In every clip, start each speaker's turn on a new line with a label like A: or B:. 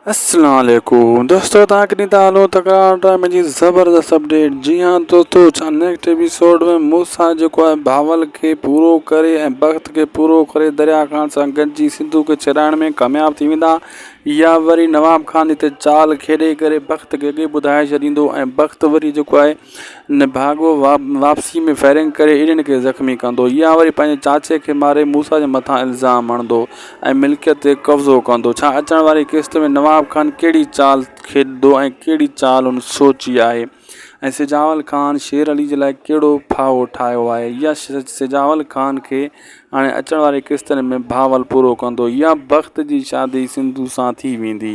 A: السلام عليڪم دوستو توهان ڪڏهن ٿا هلو تڪرار ڊرامي جي زبردست اپڊيٽ جي ها دوستو ڇا نيڪسٽ ايپيسوڊ ۾ موسيٰ جيڪو آهي بهاول کي پورو ڪري ۽ بخت کي پورو ڪري دريا خان سان گڏجي سنڌو کي ڇڏائڻ ۾ ڪامياب ٿي ويندا يا وري نواب خان هتي چال کيڏي ڪري بخت کي اڳي ٻڌائي ڇڏيندو ۽ بخت وري جيڪو آهي نڀاڳو واپسي ۾ فائرنگ ڪري انهن کي زخمي ڪندو يا وري پنهنجي چاچي کي ماري موسيٰ جي مٿان الزام هڻندو ۽ ملڪيت تي قبضو ڪندو. ڇا اچڻ واري قسط ۾ نواب خان ڪهڙي چال کيڏندو ۽ ڪهڙي چال هن سوچي آهي ۽ سجاول خان شير علي جي لاء ڪهڙو ڦاهو ٺاهيو آهي يا سجاول خان کي هاڻي اچڻ واري قسطن ۾ بهاول پورو ڪندو يا بخت جي شادي سنڌو سان ٿي ويندي.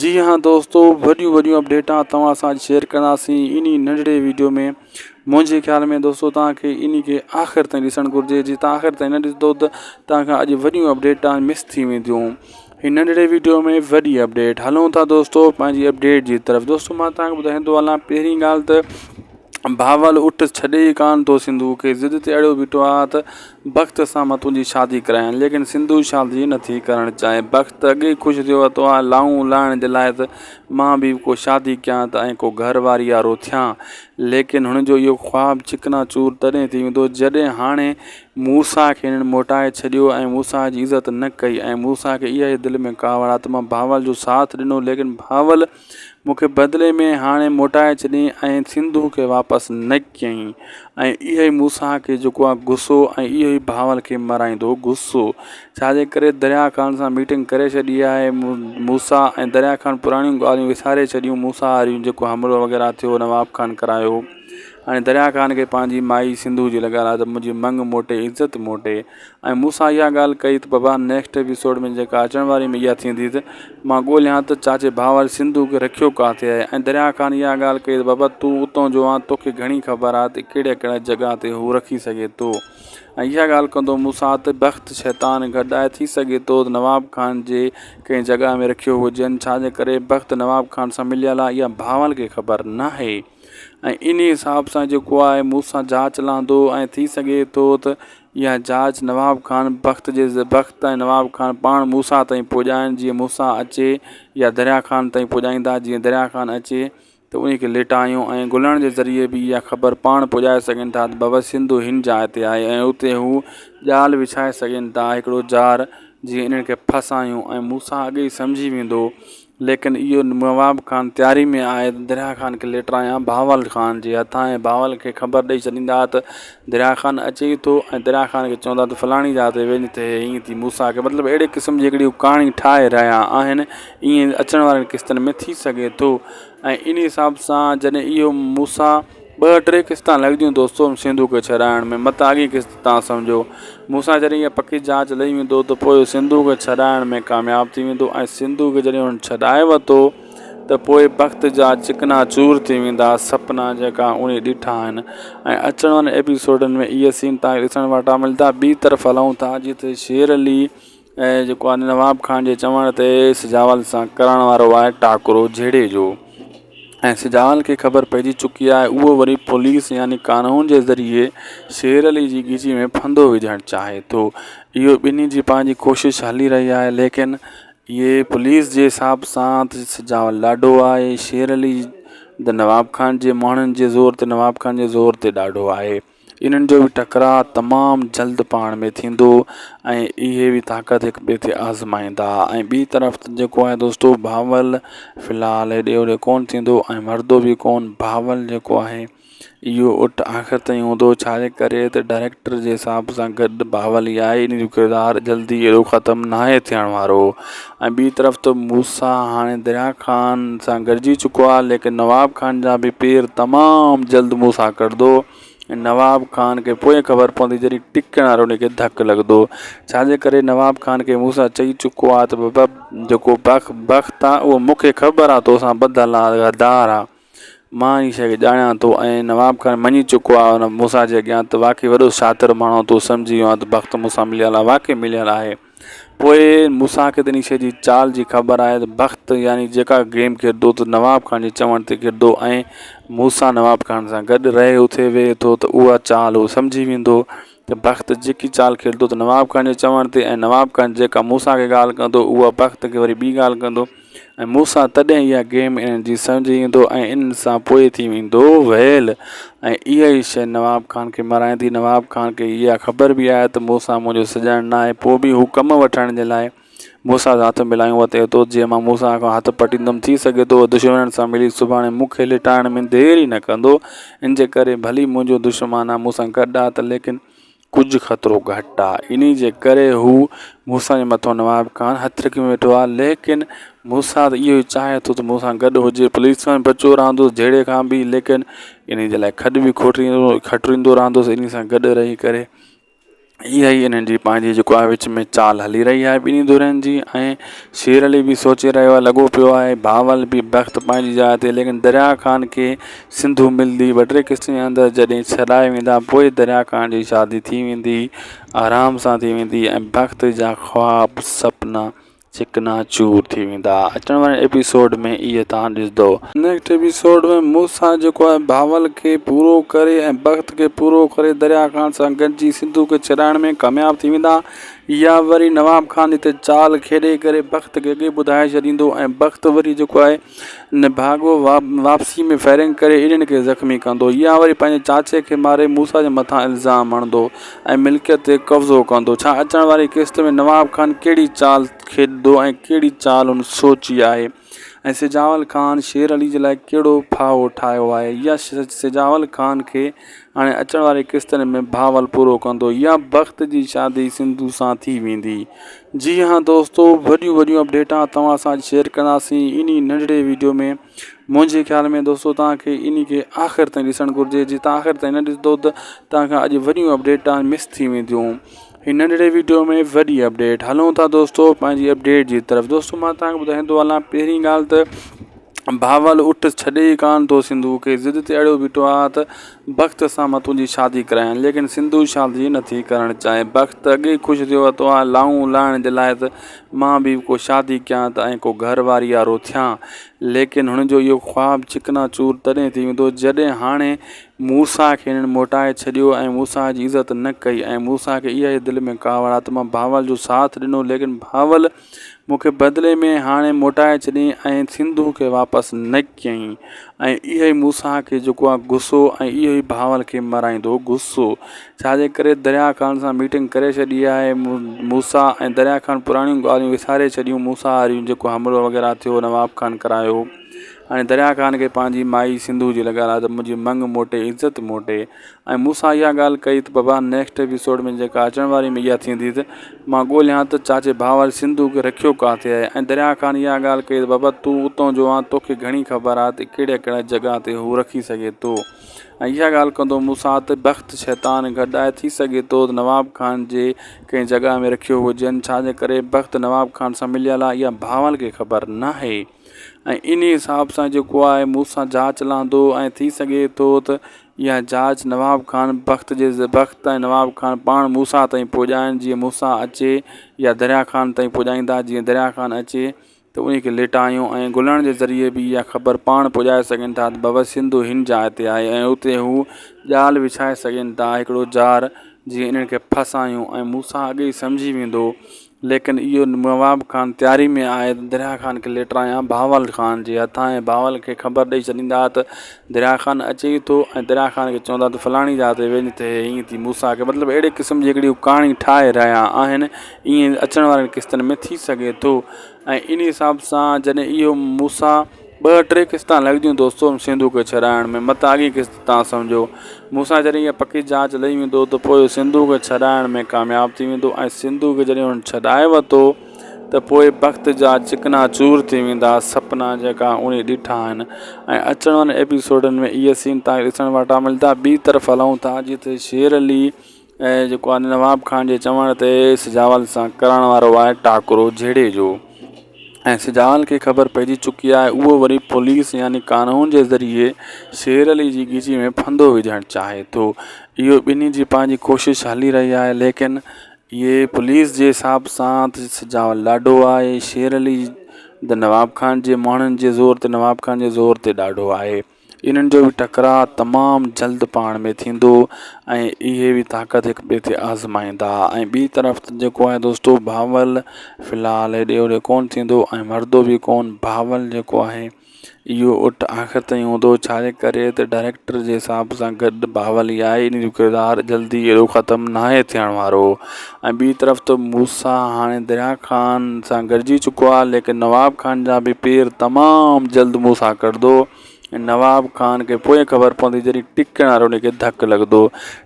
A: جي ها دوستو وڏيون وڏيون اپڊيٽان توهان سان اڄ شيئر ڪنداسين انهي ننڍڙي ويڊيو ۾ منهنجي خيال ۾ دوستو توهان کي انهي کي آخر تائين ڏسڻ گهرجي جي توهان آخر تائين نه ڏسندو ته توهان کان اڄ وڏيون اپڊيٽان مس ٿي وينديون هي ننڍڙي ويڊيو ۾ وڏي اپڊيٽ هلون ٿا دوستو پنهنجي اپڊيٽ جي طرف دوستو مان توهان کي ٻڌائيندو هلان پهرين ڳالهه ته بهاول اٺ ڇڏي ئي ڪانه ٿو سنڌوء کي ضد تي اڙيو بيٺو آ ته بخت سان مان تنهنجي شادي ڪرايان ليڪن سنڌو شادي نٿي ڪرڻ چاهي. بخت اڳي ئي خوش ٿيو وتو آ لائون لاهڻ جي لاء ته مان به ڪو شادي ڪيان ته ۽ ڪو گهر واري وارو ٿيان. ليڪن هن جو اهو خواب چڪنا چور تڏهن ٿي ويندو جڏهن هاڻي موسيٰ کي هنن موٽائي ڇڏيو ۽ موسيٰ جي عزت نه ڪئي ۽ موسيٰ کي اها ئي دل ۾ ڪاوڙ آ ته مان بهاول جو ساٿ ڏنو ليڪن بهاول مون کي بدلي ۾ هاڻي موٽائي ڇڏيائين ۽ سنڌو کي واپس نه ڪيائين ۽ اهو ئي موسيٰ کي جيڪو آهي غصو ۽ اهو ئي بهاول کي مرائيندو غصو ڇا جي ڪري دريا خان سان ميٽنگ ڪري ڇڏي آهي موسيٰ ۽ دريا خان پراڻيون ڳالهيون وساري ڇڏيون موسيٰ واريون جيڪو حملو وغيره ٿيو نواب خان ڪرايو هاڻي دريا خان کي پنهنجي مائي سنڌو جي لڳل آهي ته منهنجي مڱ موٽي عزت موٽي ۽ مون سان اها ڳالهه ڪئي ته بابا نيڪسٽ ايپيسوڊ ۾ جيڪا اچڻ واري ۾ اها ٿيندي ته مان ڳولهيان ته چاچي بهاول سنڌو کي رکيو ڪاٿي آهي ۽ دريا خان اها ڳالهه ڪئي ته بابا تون اتان جو آن توکي گهڻي خبر آهي ته ڪهڙي ڪهڙي جڳهه تي هو رکي سگهي ٿو ۽ اها ڳالهه ڪندو مون سان ته بخت شيطان گڏ آهي ٿي سگهي ٿو ته نواب خان جي ڪنهن جڳهه ۾ رکيو هجن ڇا جي ڪري بخت نواب خان سان مليل آهي اها بهاول کي خبر ناهي. ۽ انهي حساب سان جيڪو آهي مون سان جاچ لهندو ۽ ٿي سگهي ٿو ته اها جاچ نواب خان بخت جي بخت ۽ نواب خان پاڻ موسيٰ تائين پڄائين جيئن موسيٰ اچي يا دريا خان تائين پڄائيندا جيئن دريا خان اچي ته انهي کي ليٽايون ۽ گلڻ جي ذريعي به اها خبر پاڻ پڄائي سگهن ٿا ته بابا سنڌو هن جاء تي آهي ۽ اتي هو ڄال وڇائي سگهن ٿا هڪڙو ڄار جيئن انهن کي ڦاسايون ۽ موسيٰ اڳي ئي سمجهي ويندو ليڪن اهو نواب خان تياري ۾ آهي ته دريا خان کي ليٽرايان بهاول خان جي هٿان ۽ بهاول کي خبر ڏئي ڇڏيندا ته دريا خان اچي ئي ٿو ۽ دريا خان کي چوندا ته فلاڻي جاء تي وڃ ته ائين ٿي موسيٰ کي مطلب اهڙي قسم جي هڪڙي ڪهاڻي ٺاهي رهيا آهن ائين اچڻ وارين قسطن ۾ ٿي سگهي ٿو ۽ ان حساب سان جڏهن اهو موسيٰ ٻه ٽي قسطان لڳنديون دوستو سنڌو کي ڇڏائڻ ۾ متان اڳين قسط تان سمجهو مون سان جڏهن اها پڪي جاچ لهي ويندو ته پوء سنڌو کي ڇڏائڻ ۾ ڪامياب ٿي ويندو ۽ سنڌو کي جڏهن هن ڇڏائي ورتو ته پوء بخت جا چڪنا چور ٿي ويندا سپنا جيڪا انهي ڏٺا آهن ۽ اچڻ وارن ايپيسوڊن ۾ اهي سين تان کي ڏسڻ وٽان ملدا ٻي طرف هلون ٿا جتي شير علي ۽ جيڪو آهي نواب خان جي چوڻ تي سجاول سان ڪرڻ وارو آهي ٽاڪرو جهيڙي جو ۽ سجاول کي خبر پئجي چڪي آهي اهو وري پوليس يعني قانون جي ذريعي شير علي جي ڳچي ۾ ڦندو وجهڻ چاهي ٿو اهو ٻنهي جي پنهنجي ڪوشش هلي رهي آهي ليڪن اهي پوليس جي حساب سان ته سجاول ڏاڍو آهي شير علي ته نواب خان جي ماڻهن جي زور تي نواب خان جي زور تي ڏاڍو آهي انهن جو به ٽڪراء تمام جلد پاڻ ۾ ٿيندو ۽ اهي به طاقت هڪ ٻئي تي آزمائيندا ۽ ٻي طرف جيڪو آهي دوستو بهاول في الحال هيڏي هوڏي ڪونه ٿيندو ۽ مرندو به ڪونه بهاول جيڪو آهي اهو اٺ آخر تائين هوندو ڇا جي ڪري ته ڊائريڪٽر جي حساب سان گڏ بهاول ئي آهي ان جو ڪردار جلدي اهڙو ختم ناهي ٿيڻ وارو ۽ ٻي طرف ته موسيٰ هاڻي دريا خان سان گڏجي چڪو آهي ليڪن نواب خان جا به پير تمام جلد موسيٰ ڪڍندو ۽ نواب خان کي پوء خبر پوندي جڏهن ٽڪڻ وارو ان کي ڌڪ لڳندو ڇا جي ڪري نواب خان کي موسيٰ چئي چڪو آهي ته بابا جيڪو بخت آهي اهو مون کي خبر آهي توسان ٻڌل آهي غدار آهي مان ان شيء کي ڄاڻان ٿو ۽ نواب خان مڃي چڪو آهي ان موسيٰ جي اڳيان ته واقعي وڏو شاطر ماڻهو تون سمجهي ويو آهين ته بخت مون سان مليل آهي واقعي مليل آهي پوء موسيٰ کي ته ان شيء جي چال جي خبر آهي ته بخت يعني جيڪا گيم کيڏندو ته نواب خان جي چوڻ تي کيڏندو ۽ موسيٰ نواب خان سان گڏ رهي اٿي ويهي ٿو ته اها چال هو سمجهي ويندو ته بخت جيڪي چال کيڏندو ته نواب خان جي چوڻ تي ۽ نواب خان جيڪا موسيٰ کي ڳالهه ڪندو اها بخت کي وري ٻي ڳالهه ڪندو. ۽ موسيٰ تڏهن اها گيم انهن جي سمجهي ايندو ۽ انهن سان پوء ٿي ويندو ويل ۽ اها ئي شيء نواب خان کي مرائيندي نواب خان کي اها خبر به آهي ته موسيٰ منهنجو سڄڻ ناهي پوء به هو ڪم وٺڻ جي لاء موسيٰ سان هٿ ملايون وتي ٿو جيئن مان موسيٰ کان هٿ پٽيندم ٿي سگهي ٿو دشمنن سان ملي سڀاڻي مون کي لٽائڻ ۾ دير ئي نه ڪندو ان جي ڪري ڀلي منهنجو دشمن آهي مون سان گڏ آهي ته ليڪن ڪجهه خطرو گهٽ آ انهي جي ڪري هو موسيٰ جي مٿو نواب خان هٿ رکي ويٺو آ ليڪن موسيٰ ته اهو ئي چاهي ٿو ته مون سان گڏ هجي پوليس کان به بچو رهندو جهيڙي کان به ليڪن انهي جي لاء کڏ به کوٽيندو کٽريندو رهندس انهي سان گڏ رهي ڪري اها ئي انهن جي پنهنجي جيڪو آهي وچ ۾ چال هلي رهي آهي ٻنهي ڌرين جي ۽ شير علي به سوچي رهيو آهي لڳو پيو آهي بهاول به بخت پنهنجي جاء تي ليڪن دريا خان کي سنڌو ملندي ٻه ٽي قسطن جي اندر جڏهن ڇڏائي ويندا پوء دريا خان جي شادي ٿي ويندي آرام سان ٿي ويندي ۽ بخت جا خواب سپنا چڪنا چور ٿي ويندا اچڻ واري ايپيسوڊ ۾ اهي توهان ڏسندو. نيڪسٽ ايپيسوڊ ۾ موسيٰ جيڪو آهي بهاول کي پورو ڪري ۽ بخت کي پورو ڪري دريا خان سان گڏجي سنڌو کي ڇڏائڻ ۾ ڪامياب ٿي ويندا يا وري نواب خان هتي چال کيڏي ڪري بخت کي اڳي ٻڌائي ڇڏيندو ۽ بخت وري جيڪو آهي نڀاڳو واپسي ۾ فائرنگ ڪري انهن کي زخمي ڪندو يا وري پنهنجي چاچي کي ماري موسيٰ جي مٿان الزام هڻندو ۽ ملڪيت تي قبضو ڪندو. ڇا اچڻ واري قسط ۾ نواب خان ڪهڙي چال کيڏندو ۽ ڪهڙي چال هن سوچي آهي ۽ سجاول خان شير علي جي لاء ڪهڙو ڦاهو ٺاهيو آهي يا سجاول خان کي هاڻي اچڻ واري قسطن ۾ بهاول پورو ڪندو يا بخت جي شادي سنڌو سان ٿي ويندي. جي ها دوستو وڏيون وڏيون اپڊيٽان توهان سان اڄ شيئر ڪنداسين انهي ننڍڙي ويڊيو ۾ منهنجي خيال ۾ دوستو توهان کي انهي کي آخر تائين ڏسڻ گهرجي جي توهان آخر تائين نه ڏسندو ته توهان کان اڄ وڏيون اپڊيٽان مس ٿي وينديون هي ننڍڙي ويڊيو ۾ وڏي اپڊيٽ هلون ٿا دوستو پنهنجي اپڊيٽ جي طرف دوستو مان توهان کي ٻڌائيندو هلان پهرين ڳالهه ته بهاول اٺ ڇڏي ئي ڪانه ٿو سنڌوء کي ضد تي اڙيو بيٺو آ ته بخت سان مان تنهنجي شادي ڪرايان ليڪن سنڌو شادي نه ٿي ڪرڻ چاهي. بخت اڳي ئي خوش ٿيو وتو آ لائون لاهڻ جي لاء ته مان به ڪو شادي ڪيان ته ۽ ڪو گهر واري وارو ٿيان. ليڪن هن جو اهو خواب چڪنا چور تڏهن ٿي ويندو جڏهن هاڻي موسيٰ کي هنن موٽائي ڇڏيو ۽ موسيٰ جي عزت نه ڪئي ۽ موسيٰ کي اها ئي دل ۾ ڪاوڙ آ ته مان بهاول جو ساٿ ڏنو ليڪن بهاول مون کي بدلي ۾ هاڻي موٽائي ڇڏيائين ۽ سنڌوء کي واپس نه ڪيائين ۽ اهو ئي موسيٰ کي جيڪو آهي غصو ۽ اهو ئي بهاول کي مرائيندو غصو ڇا جي ڪري دريا خان سان ميٽنگ ڪري ڇڏي آهي موسيٰ ۽ دريا خان پراڻيون ڳالهيون وساري ڇڏيون موسيٰ واريون جيڪو حملو وغيره ٿيو نواب خان ڪرايو هاڻي دريا خان کي پنهنجي مائي سنڌوء جي لڳل آهي ته منهنجي مڱ موٽي عزت موٽي ۽ مون سان اها ڳالهه ڪئي ته بابا نيڪسٽ ايپيسوڊ ۾ جيڪا اچڻ واري ۾ اها ٿيندي ته مان ڳولهيان ته چاچي بهاول سنڌو کي رکيو ڪاٿي آهي ۽ دريا خان اها ڳالهه ڪئي ته بابا تون اتان جو آن توکي گهڻي خبر آهي ته ڪهڙي ڪهڙي جڳهه تي هو رکي سگهي ٿو ۽ اها ڳالهه ڪندو مون سان ته بخت شيطان گڏ آهي ٿي سگهي ٿو ته نواب خان جي ڪنهن جڳهه ۾ رکيو هجن ڇا جي ڪري بخت نواب خان سان مليل آهي اها بهاول کي خبر ناهي ۽ انهي حساب سان جيڪو آهي مون سان جاچ لهندو ۽ ٿي سگهي ٿو ته اها جاچ نواب خان بخت جي بخت ۽ نواب خان پاڻ موسيٰ تائين پڄائين جيئن موسيٰ اچي يا دريا خان تائين پڄائيندا جيئن دريا خان اچي ته انهي کي ليٽايون ۽ گلڻ جي ذريعي به اها خبر پاڻ پڄائي سگهن ٿا ته بابا سنڌو هن جاء تي آهي ۽ اتي هو ڄال وڇائي سگهن ٿا هڪڙو ڄار جيئن انهن کي ڦاسايون ۽ موسيٰ اڳي ئي سمجهي ويندو ليڪن اهو نواب خان تياري ۾ آهي ته دريا خان کي ليٽرايان بهاول خان جي هٿان ۽ بهاول کي خبر ڏئي ڇڏيندا ته دريا خان اچي ئي ٿو ۽ دريا خان کي چوندا ته فلاڻي جاء تي وڃ ته ائين ٿي موسيٰ کي مطلب اهڙي قسم جي هڪڙي ڪهاڻي ٺاهي رهيا آهن ائين اچڻ وارين قسطن ۾ ٿي سگهي ٿو ۽ ان حساب سان جڏهن اهو موسيٰ ٻه ٽي قسطان لڳنديون دوستو سنڌو کي ڇڏائڻ ۾ متان اڳين قسط تان سمجهو مون سان جڏهن اها پڪي جاچ لهي ويندو ته پوء سنڌو کي ڇڏائڻ ۾ ڪامياب ٿي ويندو ۽ سنڌو کي جڏهن هن ڇڏائي ورتو ته پوء بخت جا چڪنا چور ٿي ويندا سپنا جيڪا انهي ڏٺا آهن ۽ اچڻ وارن ايپيسوڊن ۾ اهي سين تان ڏسڻ وٽان ملدا ٻي طرف هلون ٿا جتي شير علي ۽ جيڪو آهي نواب خان جي چوڻ تي سجاول سان ڪرڻ وارو آهي ٽاڪرو جهيڙي جو ۽ سجاول کي خبر پئجي چڪي آهي اهو وري پوليس يعني قانون جي ذريعي شير علي جي ڳچي ۾ ڦندو وجهڻ چاهي ٿو اهو ٻنهي جي پنهنجي ڪوشش هلي رهي آهي ليڪن اهي پوليس جي حساب سان ته سجاول ڏاڍو آهي شير علي ته نواب خان جي ماڻهن جي زور تي نواب خان جي زور تي ڏاڍو آهي. انهن جو به ٽڪراء تمام جلد پاڻ ۾ ٿيندو ۽ اهي به طاقت هڪ ٻئي تي آزمائيندا ۽ ٻي طرف جيڪو آهي دوستو بهاول في الحال هيڏي هوڏي ڪونه ٿيندو ۽ مرندو به ڪونه بهاول جيڪو آهي اهو اٺ آخر تائين هوندو ڇا جي ڪري ته ڊائريڪٽر جي حساب سان گڏ بهاول ئي آهي ان جو ڪردار جلدي اهڙو ختم ناهي ٿيڻ وارو ۽ ٻي طرف ته موسيٰ هاڻي دريا خان سان گڏجي چڪو آهي ليڪن نواب خان جا به پير تمام جلد موسيٰ ڪڍندو ۽ نواب خان کي پوء خبر پوندي جڏهن ٽڪڻ وارو ان کي ڌڪ لڳندو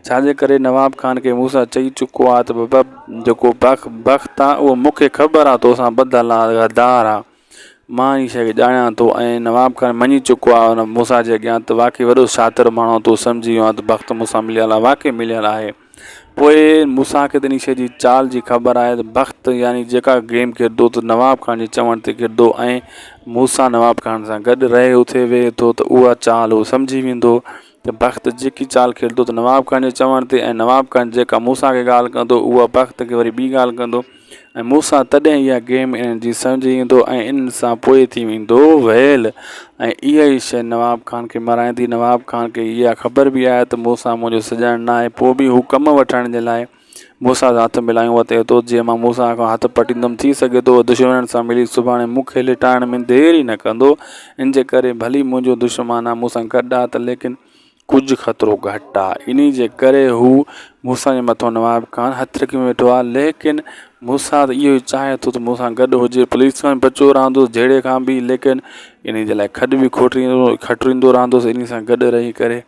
A: ڇا جي ڪري نواب خان کي موسيٰ چئي چڪو آهي ته بابا جيڪو بخت آهي اهو مون کي خبر آهي توسان ٻڌل آهي غدار آهي مان ان شيء کي ڄاڻان ٿو ۽ نواب خان مڃي چڪو آهي ان موسيٰ جي اڳيان ته واقعي وڏو شاطر ماڻهو تون سمجهي ويو آهين ته بخت مون سان مليل آهي واقعي مليل آهي پوء موسيٰ کي ته ان شيء جي چال جي خبر آهي ته بخت يعني جيڪا گيم کيڏندو ته نواب خان جي چوڻ تي کيڏندو ۽ موسيٰ نواب خان سان گڏ رهي اٿي ويهي ٿو ته اها چال هو سمجهي ويندو ته بخت جيڪي چال کيڏندو ته نواب خان جي چوڻ تي ۽ نواب خان جيڪا موسيٰ کي ڳالهه ڪندو اها بخت کي وري ٻي ڳالهه ڪندو ۽ موسيٰ تڏهن اها گيم انهن جي سمجهي ايندو ۽ انهن سان پوء ٿي ويندو ويل ۽ اها ئي شيء نواب خان کي مارائيندي. نواب خان کي اها خبر به آهي ته موسيٰ منهنجو سڄڻ ناهي پوء به هو ڪم وٺڻ جي لاء موسيٰ سان هٿ ملايون وتي ٿو جيئن مان موسيٰ کان هٿ پٽيندم ٿي سگهي ٿو اهو دشمنن سان ملي سڀاڻي مون کي لٽائڻ ۾ دير ئي نه ڪندو ان جي ڪري ڀلي منهنجو دشمن آهي مون سان گڏ آهي ته ليڪن ڪجهه خطرو گهٽ آ انهي جي ڪري هو موسيٰ جي مٿو نواب خان هٿ رکي ويٺو آ ليڪن موسيٰ ته اهو ئي چاهي ٿو ته مون سان گڏ هجي پوليس کان به بچو رهندو جهيڙي کان به ليڪن انهي جي لاء کڏ به کوٽيندو کٽريندو رهندس انهي سان گڏ رهي ڪري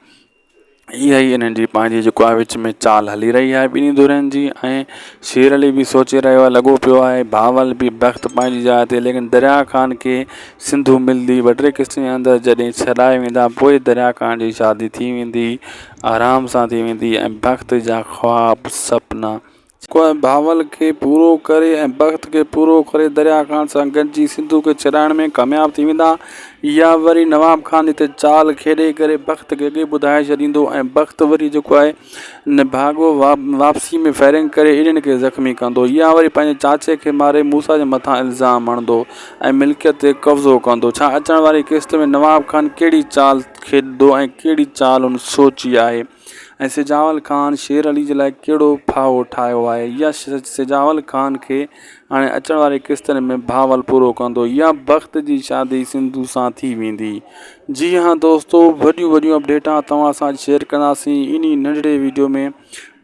A: اها ئي انهن جي پنهنجي جيڪو آهي وچ ۾ چال هلي رهي آهي ٻنهي ڌرين جي ۽ شير علي به سوچي رهيو آهي لڳو پيو آهي بهاول به بخت پنهنجي جاء تي ليڪن دريا خان کي سنڌو ملندي ٻه ٽي قسطن جي اندر جڏهن ڇڏائي ويندا پوء دريا خان جي شادي ٿي ويندي آرام سان ٿي ويندي ۽ بخت جا خواب سپنا بهاول کي پورو ڪري ۽ بخت کي پورو ڪري دريا خان سان گڏجي سنڌو کي ڇڏائڻ ۾ ڪامياب ٿي ويندا يا وري نواب خان هتي چال کيڏي ڪري بخت کي اڳي ٻڌائي ڇڏيندو ۽ بخت وري جيڪو آهي نڀاڳو واپسي ۾ فائرنگ ڪري انهن کي زخمي ڪندو يا وري پنهنجي چاچي کي ماري موسيٰ جي مٿان الزام هڻندو ۽ ملڪيت تي قبضو ڪندو. ڇا اچڻ واري قسط ۾ نواب خان ڪهڙي چال کيڏندو ۽ ڪهڙي چال هن سوچي آهي ۽ سجاول خان شير علي جي لاء ڪهڙو ڦاهو ٺاهيو آهي يا سجاول خان کي هاڻي اچڻ واري قسطن ۾ بهاول پورو ڪندو يا بخت جي شادي سنڌو سان ٿي ويندي. جي ها دوستو وڏيون وڏيون اپڊيٽان توهان سان اڄ شيئر ڪنداسين انهي ننڍڙي ويڊيو ۾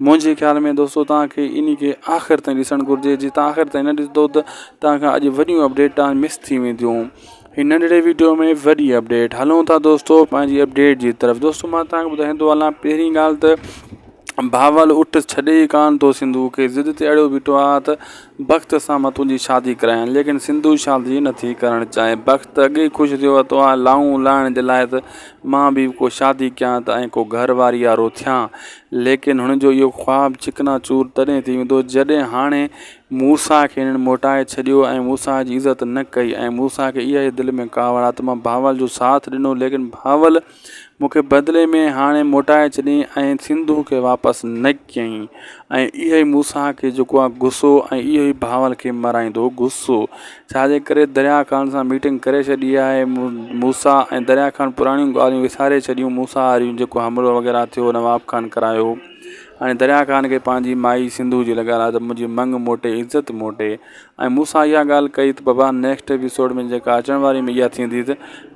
A: منهنجي خيال ۾ دوستو توهان کي انهي کي آخر تائين ڏسڻ گهرجي جي توهان آخر تائين نه ڏسندو ته توهان کان اڄ وڏيون اپڊيٽان مس ٿي وينديون هي ننڍڙي ويڊيو ۾ وڏي اپڊيٽ هلون ٿا دوستو پنهنجي اپڊيٽ جي طرف دوستو مان توهان کي ٻڌائيندو هلان پهرين ڳالهه ته بهاول اٺ ڇڏي ئي ڪانه ٿو سنڌوء کي ضد تي اڙيو بيٺو آ ته بخت سان مان تنهنجي شادي ڪرايان ليڪن سنڌو شادي نه ٿي ڪرڻ چاهي بخت اڳي ئي خوش ٿيو وتو آ لائون لاهڻ جي لاء ته مان به ڪو شادي ڪيان ته ۽ ڪو گهر واري وارو ٿيان ليڪن هن جو اهو خواب چڪنا چور تڏهن ٿي ويندو جڏهن هاڻي موسيٰ کي هنن موٽائي ڇڏيو ۽ موسيٰ جي عزت نه ڪئي ۽ موسيٰ کي اها ئي دل ۾ ڪاوڙ آ ته مان بهاول جو ساٿ ڏنو ليڪن بهاول مون کي بدلي ۾ هاڻي موٽائي ڇڏيائين ۽ سنڌو کي واپس نه ڪيائين ۽ اهو ئي موسيٰ کي جيڪو آهي غصو ۽ اهو ئي بهاول کي مارائيندو غصو ڇا جي ڪري دريا خان سان ميٽنگ ڪري ڇڏي آهي موسيٰ ۽ دريا خان پراڻيون ڳالهيون وساري ڇڏيون موسيٰ واريون جيڪو حملو وغيره ٿيو نواب خان ڪرايو هاڻي دريا خان کي پنهنجي مائي سنڌو جي لڳل آهي ته منهنجي مڱ موٽي عزت موٽي ۽ مون سان اها ڳالهه ڪئي ته بابا نيڪسٽ ايپيسوڊ ۾ جيڪا اچڻ واري ۾ اها ٿيندي ته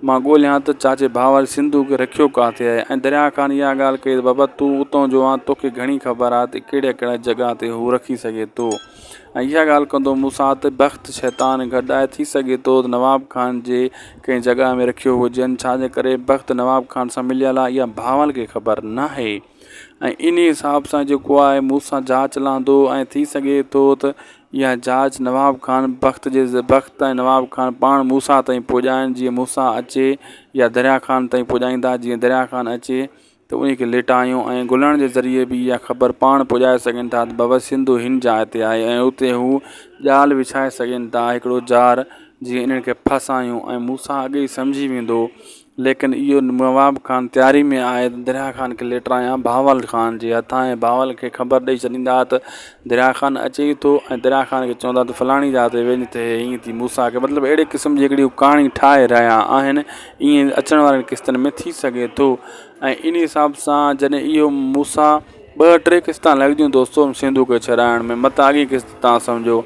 A: مان ڳولهيان ته چاچي بهاول سنڌو کي رکيو ڪاٿي آهي ۽ دريا خان اها ڳالهه ڪئي ته بابا تون اتان جو آن توکي گهڻي خبر آهي ته ڪهڙي ڪهڙي جڳهه تي هو رکي سگهي ٿو ۽ اها ڳالهه ڪندو مون سان ته بخت شيطان گڏ آهي ٿي سگهي ٿو ته نواب خان جي ڪنهن جڳهه ۾ رکيو هجين ڇا جي ڪري بخت نواب خان سان مليل آهي اها بهاول کي خبر ناهي ۽ انهي حساب سان جيڪو آهي مون سان جاچ لهندو ۽ ٿي سگهي ٿو ته اها جاچ نواب خان بخت جي بخت ۽ نواب خان پاڻ موسيٰ تائين پڄائين جيئن موسيٰ اچي يا دريا خان تائين پڄائيندا جيئن دريا خان اچي ته انهي کي ليٽايون ۽ گلڻ جي ذريعي به اها خبر پاڻ پڄائي سگهن ٿا ته بابا سنڌو هن جاء تي آهي ۽ اتي هو ڄال وڇائي سگهن ٿا هڪڙو ڄار جيئن انهن کي ڦاسايون ۽ موسيٰ اڳي ئي سمجهي ويندو. ليڪن اهو نواب خان تياري ۾ آهي ته دريا خان کي ليٽرايان بهاول خان جي هٿان ۽ بهاول کي خبر ڏئي ڇڏيندا ته دريا خان اچي ٿو ۽ دريا خان کي چوندا ته فلاڻي جاء تي وڃ ته ائين ٿي موسيٰ کي مطلب اهڙي قسم جي هڪڙي ڪهاڻي ٺاهي رهيا آهن ائين اچڻ وارين قسطن ۾ ٿي سگهي ٿو ۽ ان حساب سان جڏهن اهو موسيٰ ٻه ٽي قسطان لڳنديون دوستو سنڌو کي ڇڏائڻ ۾ متان اڳين قسط تان سمجهو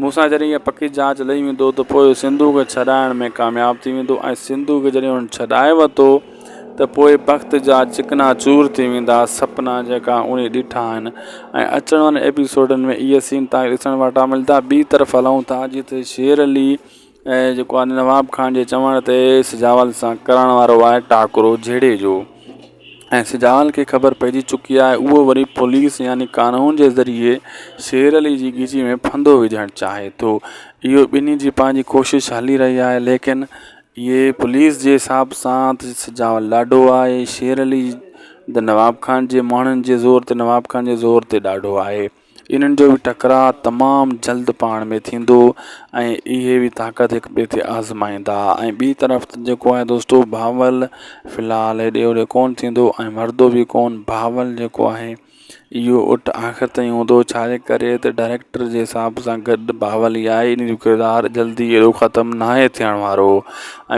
A: مون سان جڏهن اها پڪي جاچ لهي ويندو ته پوء سنڌو کي ڇڏائڻ ۾ ڪامياب ٿي ويندو ۽ سنڌو کي جڏهن هن ڇڏائي ورتو ته پوء بخت جا چڪنا چور ٿي ويندا سپنا جيڪا انهي ڏٺا آهن ۽ اچڻ وارن ايپيسوڊن ۾ اهي سين تان ڏسڻ وٽان ملدا ٻي طرف هلون ٿا جتي شير علي ۽ جيڪو آهي نواب خان جي چوڻ تي سجاول سان ڪرڻ وارو آهي ٽاڪرو جهيڙي جو ۽ سجاول کي خبر پئجي چڪي آهي اهو وري پوليس يعني قانون جي ذريعي شير علي جي ڳچي ۾ ڦندو وجهڻ چاهي ٿو اهو ٻنهي جي پنهنجي ڪوشش هلي رهي آهي ليڪن اهي پوليس جي حساب سان ته سجاول ڏاڍو آهي شير علي ته نواب خان جي ماڻهن جي زور تي نواب خان جي زور تي ڏاڍو آهي انهن جو به ٽڪراء تمام جلد پاڻ ۾ ٿيندو ۽ اهي به طاقت هڪ ٻئي تي آزمائيندا ۽ ٻي طرف جيڪو آهي دوستو بهاول في الحال هيڏي هوڏي ڪونه ٿيندو ۽ مرندو به ڪونه بهاول جيڪو آهي اهو اٺ آخر تائين هوندو ڇا جي ڪري ته ڊائريڪٽر جي حساب سان گڏ بهاول ئي آهي ان جو ڪردار جلدي اهڙو ختم ناهي ٿيڻ وارو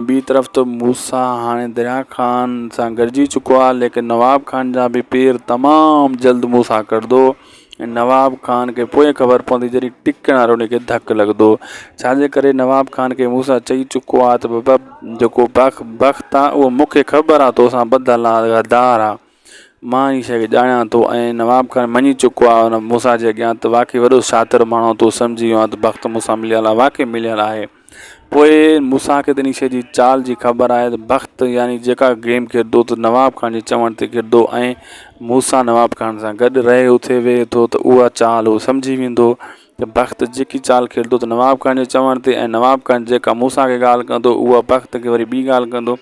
A: ۽ ٻي طرف ته موسيٰ هاڻي دريا خان سان گڏجي چڪو آهي ليڪن نواب خان جا به پير تمام جلد موسيٰ ڪڍندو ۽ نواب خان کي پوء خبر پوندي جڏهن ٽڪڻ وارو ان کي ڌڪ لڳندو ڇاجي ڪري نواب خان کي موسيٰ چئي چڪو آهي ته بابا جيڪو بخت آهي اهو مون کي خبر آهي توسان ٻڌل آهي غدار آهي مان ان شيء کي ڄاڻان ٿو ۽ نواب خان مڃي چڪو آهي ان موسيٰ جي اڳيان ته واقعي وڏو شاطر ماڻهو تون سمجهي ويو آهين ته بخت مون سان مليل آهي واقعي مليل آهي پوء موسيٰ کي ته انهيء شيء جي چال جي خبر آهي ته بخت يعني جيڪا گيم کيڏندو ته نواب خان جي چوڻ تي کيڏندو ۽ موسيٰ نواب خان سان گڏ رهي اٿي ويهي ٿو ته اها چال هو سمجهي ويندو ته بخت جيڪي چال کيڏندو ته نواب خان جي چوڻ تي ۽ نواب خان جيڪا موسيٰ کي ڳالهه ڪندو اها بخت کي وري ٻي ڳالهه ڪندو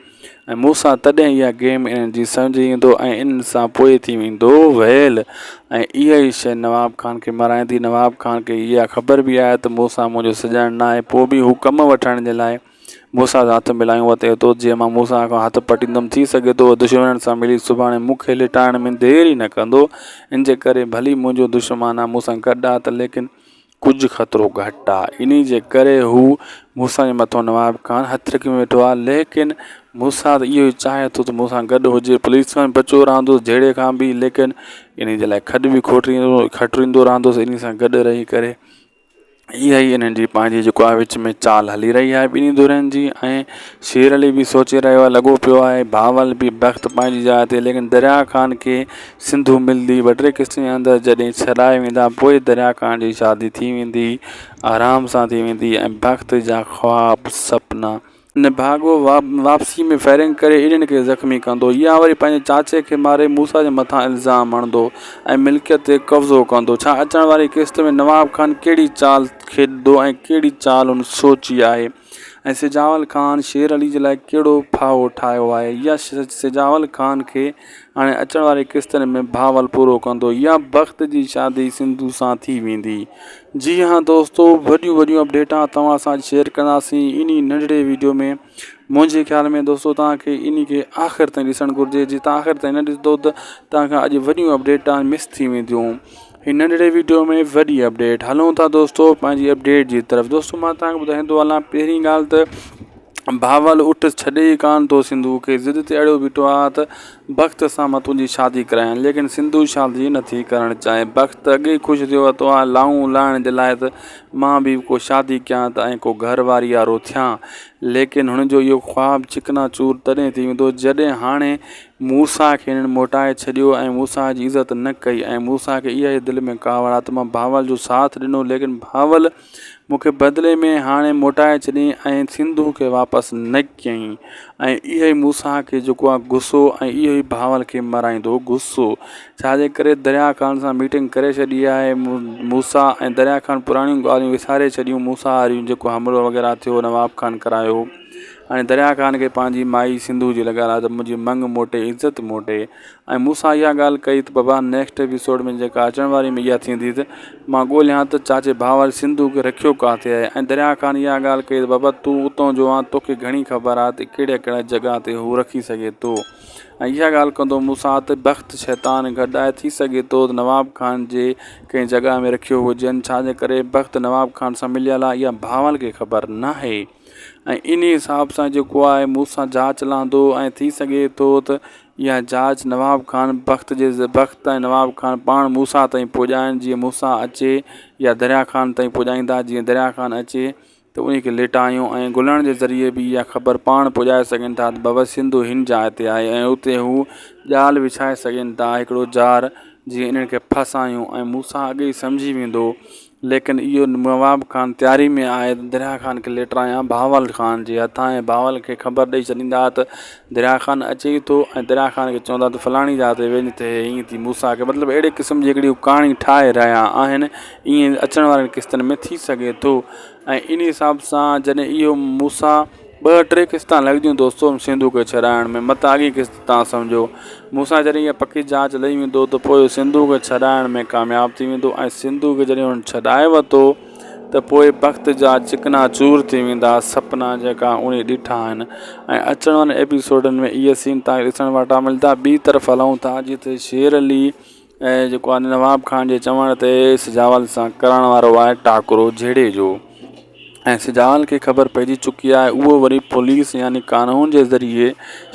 A: ۽ موسيٰ تڏهن اها گيم انهن جي سمجهي ايندو ۽ انهن سان پوء ٿي ويندو ويل ۽ اها ئي شيء نواب خان کي مارائيندي نواب خان کي اها خبر به آهي ته موسيٰ منهنجو سڄڻ ناهي پوء به هو ڪم وٺڻ جي لاء موسيٰ سان هٿ ملايون وتي ٿو جيئن مان موسيٰ کان هٿ پٽيندم ٿي سگهي ٿو دشمنن سان ملي سڀاڻي مون کي لٽائڻ ۾ دير ئي نه ڪندو ان جي ڪري ڀلي منهنجو دشمن آهي مون سان گڏ آهي ته ليڪن ڪجهه خطرو گهٽ آ انهي جي ڪري هو موسيٰ جي مٿو نواب خان هٿ رکي ويٺو آ ليڪن موسيٰ ته اهو ئي چاهي ٿو ته مون سان گڏ هجي پوليس کان به بچو رهندو جهيڙي کان به ليڪن انهي جي لاء کڏ به کوٽيندو کٽريندو رهندس انهي سان گڏ رهي ڪري اها ئي انهن جي پنهنجي جيڪو آهي وچ ۾ چال هلي رهي آهي ٻنهي ڌرين جي ۽ شير علي به سوچي رهيو آهي لڳو پيو آهي بهاول به بخت پنهنجي جاء تي ليڪن دريا خان کي سنڌو ملندي ٻه ٽي قسطن جي اندر جڏهن ڇڏائي ويندا پوء دريا خان جي شادي ٿي ويندي آرام سان ٿي ويندي ۽ بخت جا خواب سپنا نڀاڳو واپسي ۾ فائرنگ ڪري انهن کي زخمي ڪندو يا وري پنهنجي چاچي کي ماري موسيٰ جي مٿان الزام هڻندو ۽ ملڪيت تي قبضو ڪندو ڇا اچڻ واري قسط ۾ نواب خان ڪهڙي چال کيڏندو ۽ ڪهڙي چال هن سوچي آهي ۽ سجاول خان شير علي جي لاء ڪهڙو ڦاهو ٺاهيو آهي يا سجاول خان کي هاڻي اچڻ واري قسطن ۾ بهاول پورو ڪندو يا بخت جي شادي سنڌو سان ٿي ويندي جي ها دوستو وڏيون وڏيون اپڊيٽا توهان سان شيئر ڪنداسين انهي ننڍڙي ويڊيو ۾ منهنجي خيال ۾ دوستو توهان کي انهي کي آخر تائين ڏسڻ گهرجي جي توهان آخر تائين نه ڏسندو ته توهان کان اڄ وڏيون اپڊيٽا مس ٿي وينديون هي ننڍڙي ويڊيو ۾ وڏي اپڊيٽ هلون ٿا دوستو پنهنجي اپڊيٽ جي طرف دوستو مان توهان کي ٻڌائيندو هلان پهرين ڳالهه ته بهاول اٺ ڇڏي ئي ڪانه ٿو سنڌو کي ضد تي اڙيو بيٺو آ ته بخت سان مان تنهنجي شادي ڪرايان ليڪن سنڌو شادي نٿي ڪرڻ چاهي بخت اڳي ئي خوش ٿيو وتو آ لائون لاهڻ جي لاء ته مان به ڪو شادي ڪيان ته ۽ ڪو گهر واري وارو ٿيان ليڪن هن جو اهو خواب چڪنا چور تڏهن ٿي ويندو جڏهن هاڻي موسيٰ کي هنن موٽائي ڇڏيو ۽ موسيٰ جي عزت نه ڪئي ۽ موسيٰ کي اها ئي دل ۾ ڪاوڙ آ ته مان بهاول جو ساٿ ڏنو ليڪن بهاول مون کي بدلي ۾ هاڻي موٽائي ڇڏيائين ۽ سنڌو کي واپس نه ڪيائين ۽ اهو ئي موسيٰ کي جيڪو آ غصو ۽ اهو ئي بهاول کي مارائيندو غصو ڇا جي ڪري دريا خان سان ميٽنگ ڪري ڇڏي آهي موسيٰ ۽ دريا خان پراڻيون ڳالهيون وساري ڇڏيون موسيٰ واريون جيڪو حملو وغيره ٿيو نواب خان ڪرايو. هاڻي دريا خان کي پنهنجي مائي سنڌو جي لڳل آهي ته منهنجي مڱ موٽي عزت موٽي ۽ مون سان اها ڳالهه ڪئي ته بابا نيڪسٽ ايپيسوڊ ۾ جيڪا اچڻ واري ۾ اها ٿيندي ته مان ڳولهيان ته چاچي بهاول سنڌو کي رکيو ڪاٿي آهي ۽ دريا خان اها ڳالهه ڪئي ته بابا تون اتان جو آن توکي گهڻي خبر آهي ته ڪهڙي ڪهڙي جڳهه تي هو رکي سگهي ٿو ۽ اها ڳالهه ڪندو مون سان ته بخت شيطان گڏ آهي ٿي سگهي ٿو ته نواب خان جي ڪنهن جڳهه ۾ رکيو هجن ڇا جي ڪري بخت نواب خان سان مليل آهي اها بهاول کي خبر ناهي ۽ انهي حساب سان جيڪو آهي مون سان جاچ لهندو ۽ ٿي سگهي ٿو ته اها جاچ نواب خان بخت جي بخت ۽ نواب خان پاڻ موسيٰ تائين پڄائين جيئن موسيٰ اچي يا دريا خان تائين پڄائيندا جيئن دريا خان اچي ته انهي کي ليٽايون ۽ گلڻ جي ذريعي به اها خبر پاڻ پڄائي سگهن ٿا ته بابا سنڌو هن جاء تي آهي ۽ اتي هو ڄال وڇائي سگهن ٿا هڪڙو ڄار جيئن انهن کي ڦاسايون ۽ موسيٰ اڳي ئي سمجهي ويندو ليڪن اهو نواب خان تياري ۾ آهي ته دريا خان کي ليٽرايان بهاول خان جي هٿان ۽ بهاول کي خبر ڏئي ڇڏيندا ته دريا خان اچي ئي ٿو ۽ دريا خان کي چوندا ته فلاڻي جاء تي وڃ ته ائين ٿي موسيٰ کي مطلب اهڙي قسم جي هڪڙي ڪهاڻي ٺاهي رهيا آهن ائين اچڻ وارين قسطن ۾ ٿي سگهي ٿو ۽ ان حساب سان جڏهن اهو موسيٰ ٻه ٽي قسطان لڳنديون دوستو سنڌو کي ڇڏائڻ ۾ متان اڳين قسط تان سمجهو مون سان جڏهن اها پڪي جاچ لهي ويندو ته پوء سنڌو کي ڇڏائڻ ۾ ڪامياب ٿي ويندو ۽ سنڌو کي جڏهن هن ڇڏائي ورتو ته پوء بخت جا چڪنا چور ٿي ويندا سپنا جيڪا انهي ڏٺا آهن ۽ اچڻ وارن ايپيسوڊن ۾ اهي سين تان کي ڏسڻ وٽان ملدا ٻي طرف هلون ٿا جتي شير علي ۽ جيڪو آهي نواب خان جي چوڻ تي سجاول سان ڪرڻ وارو آهي ٽاڪرو جهيڙي جو ۽ سجاول کي خبر پئجي چڪي آهي اهو وري پوليس يعني قانون جي ذريعي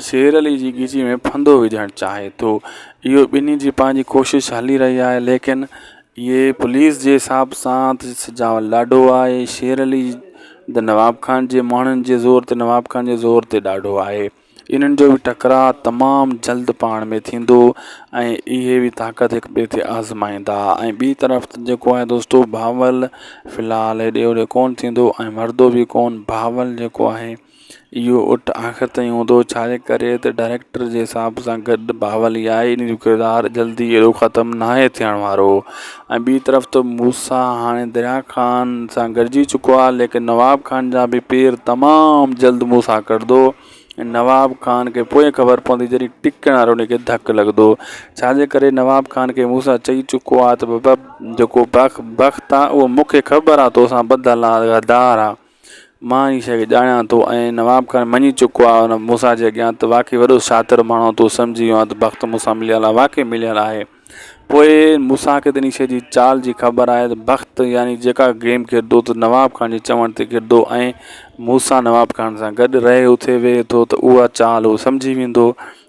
A: شير علي جي ڳچي ۾ ڦندو وجهڻ چاهي ٿو اهو ٻنهي جي پنهنجي ڪوشش هلي رهي آهي ليڪن اهي پوليس جي حساب سان ته سجاول ڏاڍو آهي شير علي ته نواب خان جي ماڻهن جي زور تي نواب خان جي زور تي ڏاڍو آهي انهن جو به ٽڪراء تمام جلد پاڻ ۾ ٿيندو ۽ اهي به طاقت هڪ ٻئي تي آزمائيندا ۽ ٻي طرف جيڪو آهي دوستو بهاول في الحال هيڏي هوڏي ڪونه ٿيندو ۽ مرندو به ڪونه بهاول جيڪو آهي اهو اٺ آخر تائين هوندو ڇا جي ڪري ته ڊائريڪٽر جي حساب سان گڏ بهاول ئي آهي ان جو ڪردار جلدي اهڙو ختم ناهي ٿيڻ وارو ۽ ٻي طرف ته موسيٰ هاڻي دريا خان سان گڏجي چڪو آهي ليڪن نواب خان جا به پير تمام جلد موسيٰ ڪڍندو ۽ نواب خان کي پوء خبر پوندي جڏهن ٽڪڻ وارو ان کي ڌڪ لڳندو ڇا جي ڪري نواب خان کي موسيٰ چئي چڪو آهي ته بابا جيڪو بخت آهي اهو مون کي خبر آهي توسان ٻڌل آهي غدار آهي مان ان شيء کي ڄاڻان ٿو ۽ نواب خان مڃي چڪو آهي ان موسيٰ جي اڳيان ته واقعي وڏو شاطر ماڻهو تون سمجهي ويو آهين ته بخت مون سان مليل آهي واقعي مليل آهي پوء موسيٰ کي ته ان شيء جي چال جي خبر آهي ته بخت يعني جيڪا گيم کيڏندو ته نواب خان جي چوڻ تي کيڏندو ۽ موسيٰ نواب خان سان گڏ رهي اٿي ويهي ٿو ته اها چال هو سمجهي ويندو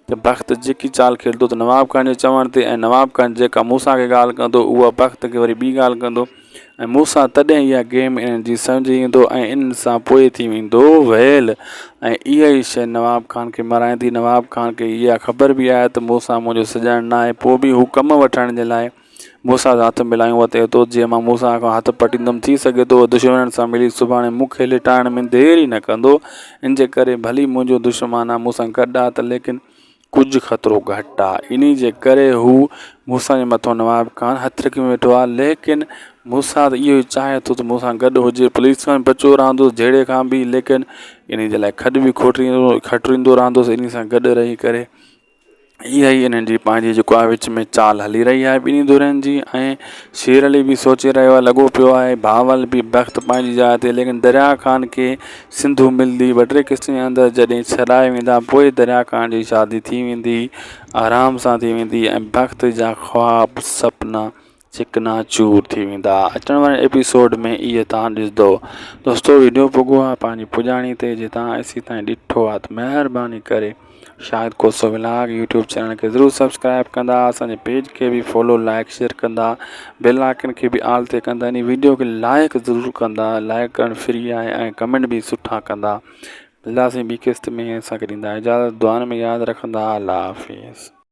A: ته بخت جيڪي چال کيڏندو ته نواب خان جي چوڻ تي ۽ نواب خان جيڪا موسيٰ کي ڳالهه ڪندو اها بخت کي وري ٻي ڳالهه ڪندو ۽ موسيٰ تڏهن اها گيم انهن جي سمجهي ايندو ۽ انهن سان پوء ٿي ويندو ويل ۽ اها ئي شيء نواب خان کي مارائيندي نواب خان کي اها خبر به آهي ته موسيٰ منهنجو سڄڻ ناهي پوء به هو ڪم وٺڻ جي لاء موسيٰ سان هٿ ملايون وتي ٿو جيئن مان موسيٰ کان هٿ پٽيندم ٿي سگهي ٿو دشمنن سان ملي سڀاڻي مون کي لٽائڻ ۾ دير ئي نه ڪندو ان جي ڪري ڀلي منهنجو دشمن آهي مون سان گڏ آهي ته ليڪن ڪجهه خطرو گهٽ آ انهي جي ڪري هو موسيٰ جي مٿو نواب خان هٿ رکي ويٺو آ ليڪن موسيٰ ته اهو ئي چاهي ٿو ته مون سان گڏ هجي پوليس کان به بچو رهندو جهيڙي کان به ليڪن انهي جي لاء کڏ به کوٽريندو کٽريندو رهندس انهي سان گڏ رهي ڪري اها ئي انهن جي پنهنجي جيڪو آهي وچ ۾ چال هلي رهي آهي ٻنهي ڌرين جي ۽ شير علي به سوچي رهيو آهي لڳو پيو آهي بهاول به بخت پنهنجي جاء تي ليڪن دريا خان کي سنڌو ملندي ٻه ٽي قسطن جي اندر جڏهن ڇڏائي ويندا پوء دريا خان جي شادي ٿي ويندي آرام سان ٿي ويندي ۽ بخت جا خواب سپنا چڪنا چور ٿي ويندا اچڻ واري ايپيسوڊ ۾ اهي تان ڏسندو دوستو ويڊيو پڳو آهي پنهنجي پڄاڻي تي جي تان ايسي تائين ڏٺو آهي ته مهرباني ڪري Shahid Khoso vlog YouTube channel کي ضرور سبسڪرائب ڪندا اسان جي پيج کي به فالو لائڪ شيئر ڪندا بيل آئڪن کي به آل تي ڪندا يعني ويڊيو کي لائڪ ضرور ڪندا لائڪ ڪرڻ فري آهي ۽ ڪمينٽ به سٺا ڪندا ملداسين ٻي قسط ۾ اسان کي ڏيندا اجازت دعائن ۾ ياد رکندا الله حافظ.